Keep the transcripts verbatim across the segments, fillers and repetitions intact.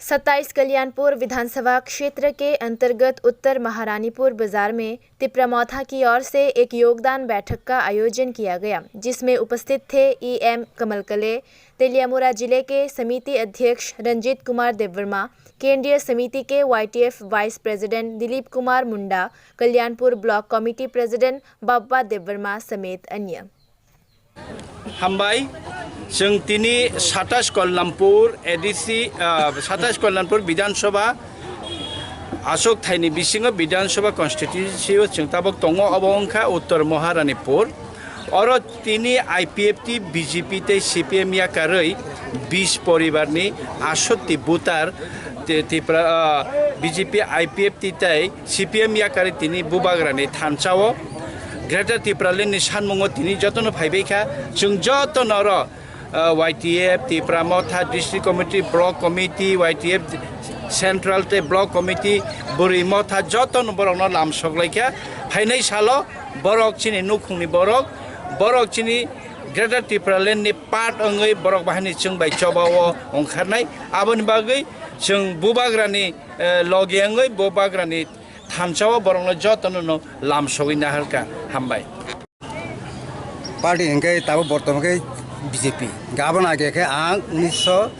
सत्ताईस कल्याणपुर विधानसभा क्षेत्र के अंतर्गत उत्तर महारानीपुर बाजार में तिपरा मोथा की ओर से एक योगदान बैठक का आयोजन किया गया, जिसमें उपस्थित थे ईएम कमल कले, तेलियामुरा जिले के समिति अध्यक्ष रंजीत कुमार देववर्मा, केंद्रीय समिति के वाईटीएफ वाइस प्रेसिडेंट दिलीप कुमार मुंडा, कल्याणपुर ब्लॉक कमेटी प्रेसिडेंट बाबा देववर्मा समेत अन्य। Hambai, chwng tini satais Kolyampur A D C, ah, satais Kolyampur Bidhan Sabha aswk thaini bisingo Bidhan Sabha constituency o chwng tabuk tongo, obo wngkha Uttor Maharanipur. Oro tini I P F T, B J P tei C P M yakarwi bis poribarni aswk ti voter, ti-, Tipra, ah, B J P, I P F T tei C P M yakarwi tini Bubagrani thansa o Greater Tipraland ni sanmungo tini jotono phaibai kha. Chwng jotono oro, ah, Y T F, Tipra Motha, District Committee, Block Committee, Y T F Central tei Block Committee, Bwrwi Motha jotono borokno lam sok lai kha. Phainai salo borok chini nukhungni borok, borok chini Greater Tipraland ni part wngwi borok bahini chwng bai choba o ongkharnai. Aboni bagwi chwng Bubagrani, eh, logi wngwi Bubagrani thansa o borokno jotono no lam sogwi naharkha. Hambai. Party hwnkhe tabuk bortoman khe B J P. Hwnkhe aboni age khe ang unisho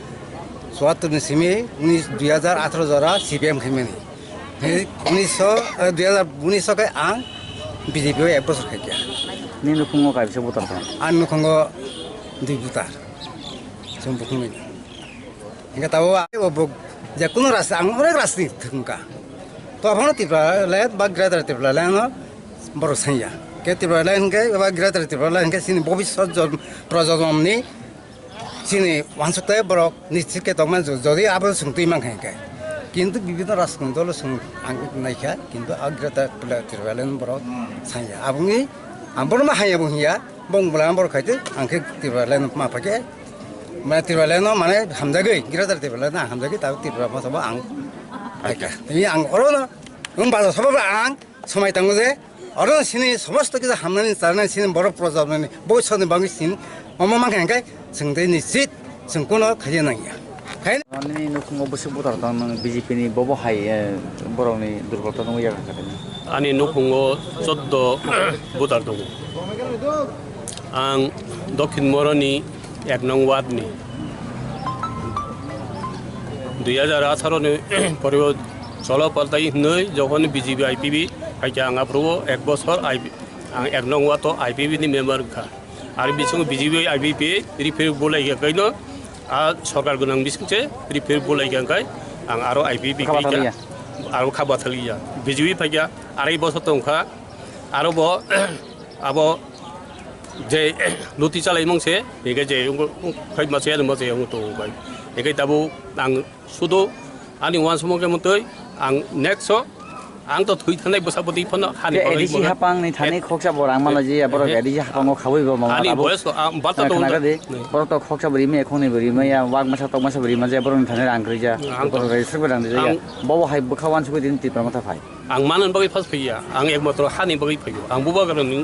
chuattor ni simi unis, dui hajar atharo jora C P M khaimani. Hei unisho, eh, dui hajar unisho khe ang B J P o ek bochor khaikha. Nini nukhungo kaisa voter tong? Ani nukhungo dui voter. Chwng bukhumni. Hingke tabuk o bo je kuno rasta ang onek rasta ni thwngkha. To abono Tipraland ba Greater Tipraland no borok sanya. Ke Tipraland hingke ba Greater Tipraland hingke chini bobisot jon-, projonom ni chini wansuk tei borok nischit ke tongma jo-, jodi abo chwng twi mankha hingke. Kintu bibhinno rajkon dolo chwng ang naikha, kintu a Greater Tipraland borok sanya. Aboni ang bono ma haya bo hinya. Bong bwlai borok khai twi, ang khe Tipraland ma phaikhe, mane Tipraland no mane hamjagwi, Greater Tipraland no hamjagwi, tabuk Tipra Motha bo ang phaikha. Tini ang oro no, wng bazar sobo ang somai tango je, oro no sini somosto kisa hamnani charnani sini borok proja ni boi soni bangwi sini, omo mankha hingkhe chwng tei nischit. Chwng kuno khaina nangya. Khaina. Nini nukhungo bwswk voter tong nwng B J P ni bobo hai, eh, borokni durbolta nungwi yakarkha tini? Ani nukhungo choddo voter tongo. Ang Dokhin Moroni ek nong ward ni. Dui hajar atharo ni poribo cholo paltai hwnwi jokhon B J P I P P phaikha ang aphuru ek bochor I P, ang ek nong ward o I P P ni member wngkha. Ari bisingo B J P I P P refer bolai kha kaino, a sorkar gwnang bising se refer bolai kha kai, ang aro I P P kha bathali ya, aro kha bathali ya. B J P phaikha arai bosor tongkha, aro bo abo je luti chalai mong se, hingke je ungko khai ma se, ma se ungko tong kai. Hingke tabuk ang Sudo ani uansukmung khe mwtwi ang next o ang to thwi thanai bwsa bwtwi phano hani bagwi A D C hapang ni thani khoksa bo rang mano je borok A D C hapang o khawi bo mama ani abo. Boyos to, ah, bata to khna gade. Borok to khoksa bo rimi, khongni bo rimi ya, wak masa tok masa bo rima je borok ni thani rang rija. Ang to borok rang rija. Bobo hai bwkha uansukwi din Tipra Motha phai. Ang manani bagwi phas phaiya, ang ekmatro hani bagwi phaio. Ang bubagrani,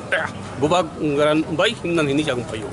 bubagrani bai himnani hinwi ang phaio.